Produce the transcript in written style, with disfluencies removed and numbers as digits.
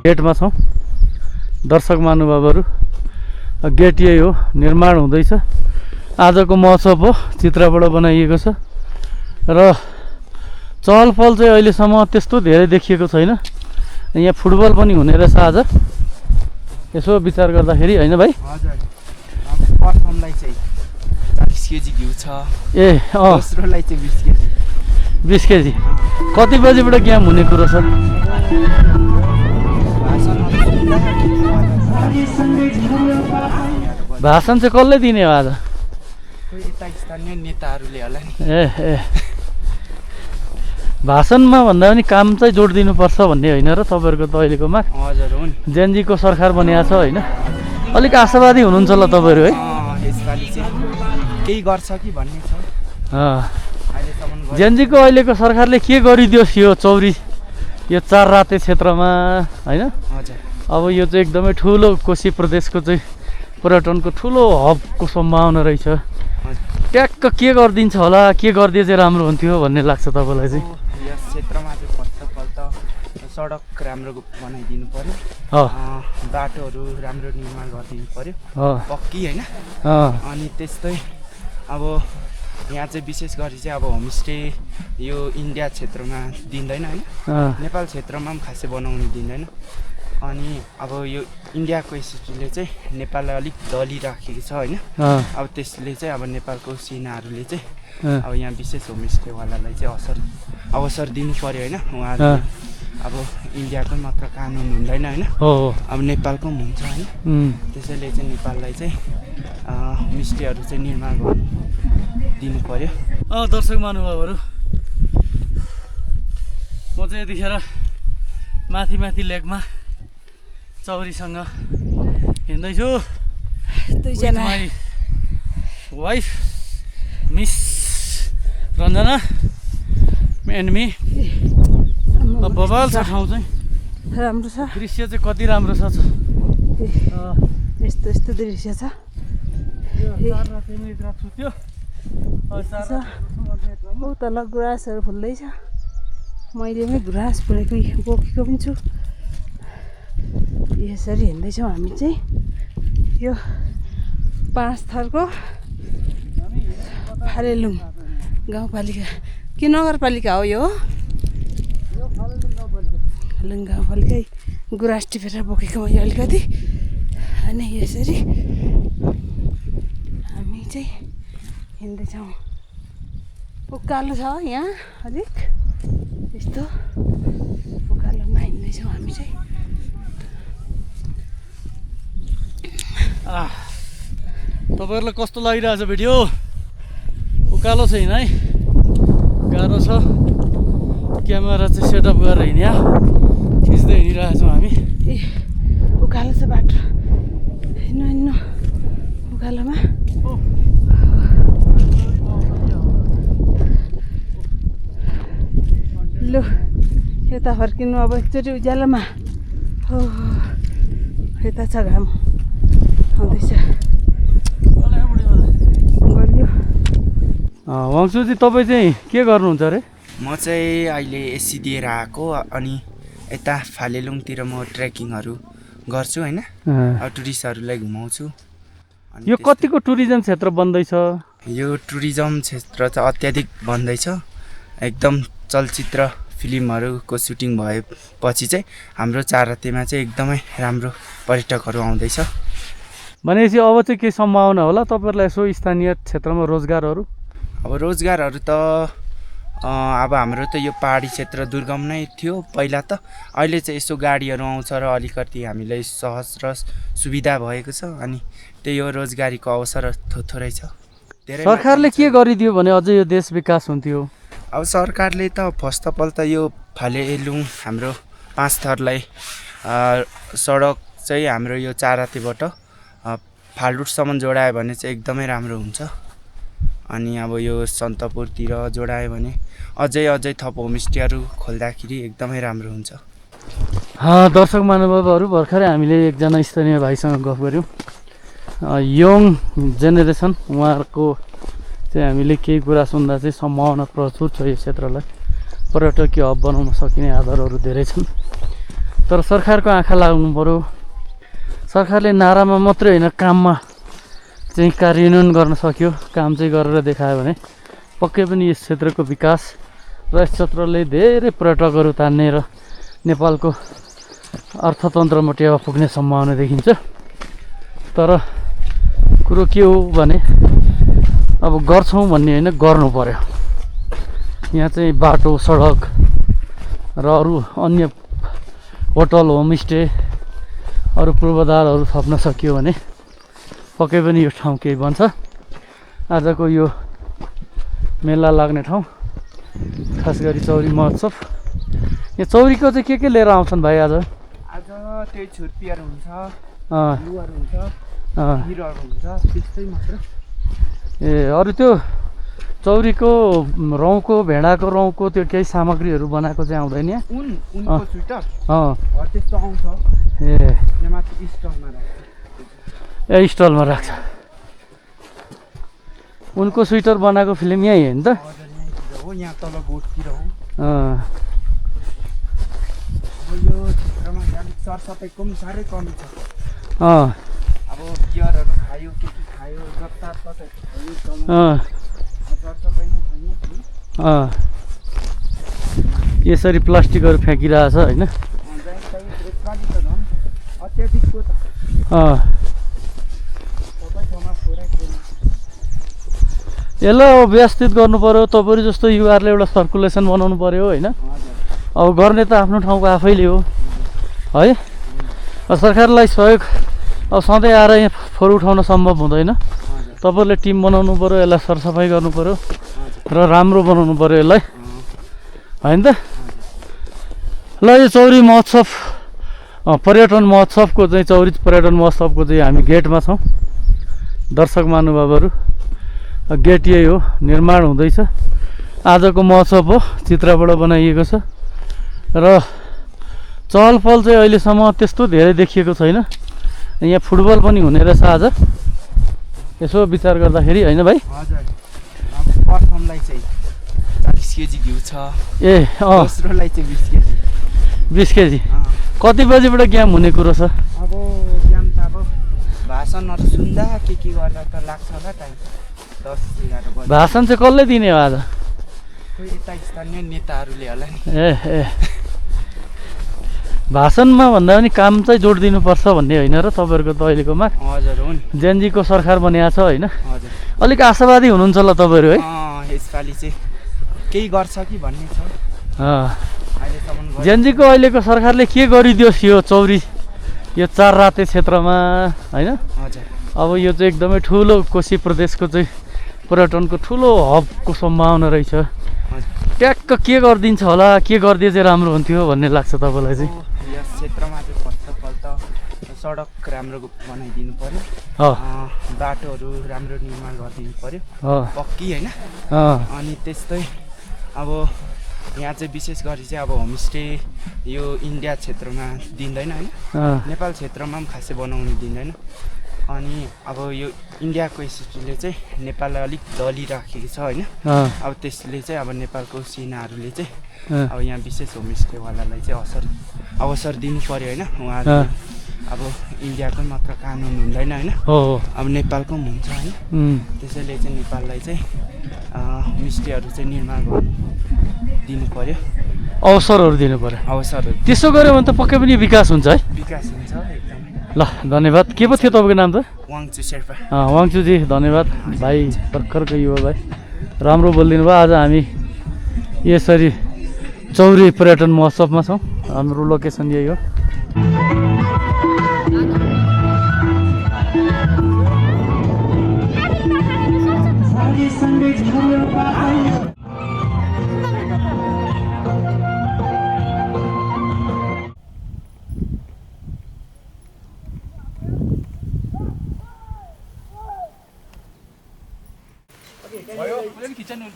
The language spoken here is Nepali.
गेटमा छौँ दर्शक महानुभावहरू। गेट यही हो, निर्माण हुँदैछ। आजको महोत्सव हो, चित्रबाट बनाइएको छ र चहलपहल चाहिँ अहिलेसम्म त्यस्तो धेरै देखिएको छैन। यहाँ फुटबल पनि हुने रहेछ आज, यसो विचार गर्दाखेरि होइन भाइ? हजुर, प्रथमलाई चाहिँ 40 केजी घिउ छ। ए दोस्रोलाई चाहिँ 20 केजी। 20 केजी। कति बजीबाट गेम हुने कुरो छ? भाषण चाहिँ कसले दिने हो आज? स्थानीय नेताहरूले होला नि। ए भाषणमा भन्दा पनि काम चाहिँ जोड दिनुपर्छ भन्ने होइन र तपाईँहरूको त अहिलेको माग? हजुर हो नि। जेएनजीको सरकार बनिएको छ होइन, अलिक आशावादी हुनुहुन्छ होला तपाईँहरू है? यसपालि चाहिँ केही गर्छ कि भन्ने छ। जेएनजीको अहिलेको सरकारले के गरिदियोस् यो चौरी, यो 4 राते क्षेत्रमा होइन? हजुर। अब यो चाहिँ एकदमै ठुलो कोशी प्रदेशको चाहिँ पर्यटनको ठुलो हबको सम्भावना रहेछ। ट्याक्क के गरिदिन्छ होला, के गरिदिए चाहिँ राम्रो हुन्थ्यो भन्ने लाग्छ तपाईँलाई चाहिँ? यस क्षेत्रमा चाहिँ फर्स्ट अफ अल त सडक राम्रो बनाइदिनु पर्यो, बाटोहरू राम्रो निर्माण गरिदिनु पर्यो, पक्की होइन? अनि त्यस्तै अब यहाँ चाहिँ विशेष गरी चाहिँ अब होमस्टे यो इन्डिया क्षेत्रमा दिँदैन होइन, नेपाल क्षेत्रमा पनि खासै बनाउनु दिँदैन। अनि अब यो इन्डियाको एसएसटीले चाहिँ नेपाललाई अलिक दलिराखेको छ होइन। अब त्यसले चाहिँ अब नेपालको सेनाहरूले चाहिँ अब यहाँ विशेष होमस्टेवालालाई चाहिँ अवसर दिनु पर्यो होइन। उहाँहरू अब इन्डियाको मात्र कानुन हुँदैन होइन, अब नेपालको पनि हुन्छ होइन। त्यसैले चाहिँ नेपाललाई चाहिँ होमस्टेहरू चाहिँ निर्माण गर्नु दिनु पर्यो। दर्शक महानुभावहरू, म चाहिँ यतिखेर माथि लेकमा चौरीसँग हिँड्दैछु। दुईजना wife miss Ranjana and me. बबाल छ ठाउँ चाहिँ, राम्रो छ। दृश्य चाहिँ कति राम्रो छ। यस्तो दृश्य छ। ऊ तल गुराँसहरू फुल्दैछ, मैले पनि गुराँस बोकेको पनि छु। यसरी हिँड्दैछौँ हामी चाहिँ। यो 5 थरको फालेलुङ गाउँपालिका के नगरपालिका हो यो? फालेलुङ गाउँपालिकै गुराँस टिपेर बोकेको मैले अलिकति। अनि यसरी हामी चाहिँ हिँड्दैछौँ। उकालो छ यहाँ अलिक, यस्तो उकालोमा हिँड्दैछौँ हामी चाहिँ। तपाईँहरूलाई कस्तो लागिरहेछ भिडियो? उकालो छ हिँड है, गाह्रो छ। क्यामेरा चाहिँ सेटअप गरेर हिँड्या खिच्दै हिँडिरहेछौँ हामी। उकालो छ बाटो, हिँड्नु उकालोमा। लु यता फर्किनु अब एकचोटि उज्यालोमा। हो यता छ घाम आउँदैछ। वंशुजी तपाईँ चाहिँ के गर्नुहुन्छ अरे? म चाहिँ अहिले एसी दिएर आएको, अनि यता फालेलुङतिर म ट्रेकिङहरू गर्छु होइन, टुरिस्टहरूलाई घुमाउँछु। यो कतिको टुरिज्म क्षेत्र बन्दैछ? यो टुरिज्म क्षेत्र चाहिँ अत्याधिक बन्दैछ। एकदम चलचित्र फिल्महरूको सुटिङ भएपछि चाहिँ हाम्रो 4 रातेमा चाहिँ एकदमै राम्रो पर्यटकहरू आउँदैछ। भनेपछि अब चाहिँ के सम्भावना होला तपाईँहरूलाई यसो स्थानीय क्षेत्रमा रोजगारहरू? अब रोजगारहरू त अब हाम्रो त यो पहाडी क्षेत्र दुर्गम नै थियो पहिला त। अहिले चाहिँ यसो गाडीहरू आउँछ र अलिकति हामीलाई सहज र सुविधा भएको छ। अनि त्यही हो, रोजगारीको अवसर थोरै छ। सरकारले के गरिदियो भने अझै यो देश विकास हुन्थ्यो? अब सरकारले त फर्स्ट अफ अल त यो फालेलुङ हाम्रो 5 थरलाई सडक चाहिँ हाम्रो यो 4 रातेबाट फालुटसम्म जोडायो भने चाहिँ एकदमै राम्रो हुन्छ। अनि अब यो सन्तपुरतिर जोडायो भने अझै थप होमस्टेहरू खोल्दाखेरि एकदमै राम्रो हुन्छ। दर्शक महानुभावहरू, भर्खरै हामीले एकजना स्थानीय भाइसँग गफ गऱ्यौँ। यङ जेनेरेसन, उहाँहरूको चाहिँ हामीले केही कुरा सुन्दा चाहिँ सम्भावना प्रचुर छ। यो क्षेत्रलाई पर्यटकीय हब बनाउन सकिने आधारहरू धेरै छन्। तर सरकारको आँखा लाग्नु पर्यो। सरकारले नारामा मात्रै होइन काममा चाहिँ कार्यान्वयन गर्न सक्यो, काम चाहिँ गरेर देखायो भने पक्कै पनि यस क्षेत्रको विकास र यस क्षेत्रले धेरै पर्यटकहरू तान्ने र नेपालको अर्थतन्त्रमा टेवा पुग्ने सम्भावना देखिन्छ। तर कुरो के हो भने अब गर्छौँ भन्ने होइन, गर्नु पर्यो। यहाँ चाहिँ बाटो सडक र अरू अन्य होटल होमस्टे अरू पूर्वाधारहरू थप्न सकियो भने पक्कै पनि यो ठाउँ केही बन्छ। आजको यो मेला लाग्ने ठाउँ खास गरी चौरी महोत्सव, यो चौरीको चाहिँ के लिएर आउँछन् भाइ आज? आज त्यही छुर्पीहरू हुन्छ, लुहरू हुन्छ, हिरोहरू हुन्छ, त्यस्तै मात्र। ए अरू त्यो चौरीको रौँको भेडाको रौँको त्यो केही सामग्रीहरू बनाएको चाहिँ आउँदैन यहाँ? उनको स्वेटर त्यस्तो आउँछ। ए यहाँ माथि स्टलमा राख्छ। ए स्टलमा राख्छ। उनको स्वेटर बनाएको फिल्म यहीँ हो नि त? हो, यहाँ तल गोठतिर हो। अब यो क्षेत्रमा अलिक सरसफाइको पनि साह्रै कमी छ। अब बियरहरू खायो, के खायो, जताततै खायो, सरसफाइ नै छैन। यसरी प्लास्टिकहरू फ्याँकिरहेछ होइन? यसपालि त झन् अत्याधिकको त सबै ठाउँमा थोरै थोरै। यसलाई अब व्यवस्थित गर्नु पर्यो। तपाईँ जस्तो युवाहरूले एउटा सर्कुलेसन बनाउनु पर्यो होइन? अब गर्ने त आफ्नो ठाउँको आफैले हो है। सरकारलाई सहयोग अब सधैँ आएर यहाँ फोहोर उठाउन सम्भव हुँदैन। तपाईँहरूले टिम बनाउनु पर्यो, यसलाई सरसफाइ गर्नु पर्यो र राम्रो बनाउनु पर्यो यसलाई होइन त? ल यो चौरी महोत्सव पर्यटन महोत्सवको चाहिँ चौरी पर्यटन महोत्सवको चाहिँ हामी गेटमा छौँ। दर्शक महानुभावहरू गेट यही हो, निर्माण हुँदैछ। आजको महोत्सव हो, चित्रबाट बनाइएको छ र चहल पहल चाहिँ अहिलेसम्म त्यस्तो धेरै देखिएको छैन। यहाँ फुटबल पनि हुने रहेछ आज, यसो विचार गर्दाखेरि होइन भाइ? हजुर, प्रथमलाई चाहिँ 40 केजी घिउ छ। ए दोस्रोलाई चाहिँ 20 केजी। 20 केजी। कति बजीबाट गेम हुने कुरो छ? अब गेम त अब भाषणहरू सुन्दा के गर्दा त लाग्छ होला टाइम 10-11 बजी। भाषण चाहिँ कसले दिने हो आज? कोही यता स्थानीय नेताहरूले होला नि। ए भाषणमा भन्दा पनि काम चाहिँ जोड दिनुपर्छ भन्ने होइन र तपाईँहरूको त अहिलेकोमा? हजुर हो नि, जेएनजीको सरकार बनिएको छ होइन? हजुर। अलिक आशावादी हुनुहुन्छ होला तपाईँहरू है? यसपालि चाहिँ केही गर्छ कि भन्ने छ। अहिलेसम्म जेएनजीको अहिलेको सरकारले के गरिदियोस् यो चौरी यो 4 राते क्षेत्रमा होइन? हजुर। अब यो चाहिँ एकदमै ठुलो कोशी प्रदेशको चाहिँ पर्यटनको ठुलो हबको सम्भावना रहेछ। ट्याक्क के गरिदिन्छ होला, के गरिदिए चाहिँ राम्रो हुन्थ्यो भन्ने लाग्छ तपाईँलाई चाहिँ? यस क्षेत्रमा चाहिँ फर्स्ट अफ अल त सडक राम्रो बनाइदिनु पर्यो, बाटोहरू राम्रो निर्माण गरिदिनु पर्यो, पक्की होइन? अनि त्यस्तै अब यहाँ चाहिँ विशेष गरी चाहिँ अब होमस्टे यो इन्डिया क्षेत्रमा दिँदैन होइन, नेपाल क्षेत्रमा पनि खासै बनाउनु दिँदैन। अनि अब यो इन्डियाको स्थितिले चाहिँ नेपाललाई अलिक दलिराखेको छ होइन। अब त्यसले चाहिँ अब नेपालको सेनाहरूले चाहिँ अब यहाँ विशेष होमस्टेवालालाई चाहिँ अवसर दिनु पर्यो होइन। उहाँहरू अब इन्डियाकै मात्र कानुन हुँदैन होइन, अब नेपालको पनि हुन्छ होइन। त्यसैले चाहिँ नेपाललाई चाहिँ होमस्टेहरू चाहिँ निर्माण गर्नु दिनु पर्यो, अवसरहरू दिनु पर्यो। अवसरहरू त्यसो गऱ्यो भने त पक्कै पनि विकास हुन्छ है? विकास हुन्छ एकदम। ल धन्यवाद। के पो थियो तपाईँको नाम त? वाङचु शेर्पा। वाङचुजी धन्यवाद भाइ, भर्खरको युवा भाइ, राम्रो बोलिदिनु भयो। आज हामी यसरी चौरी पर्यटन महोत्सवमा छौँ। हाम्रो लोकेसन यही हो। भयो अलिकति खिच्नु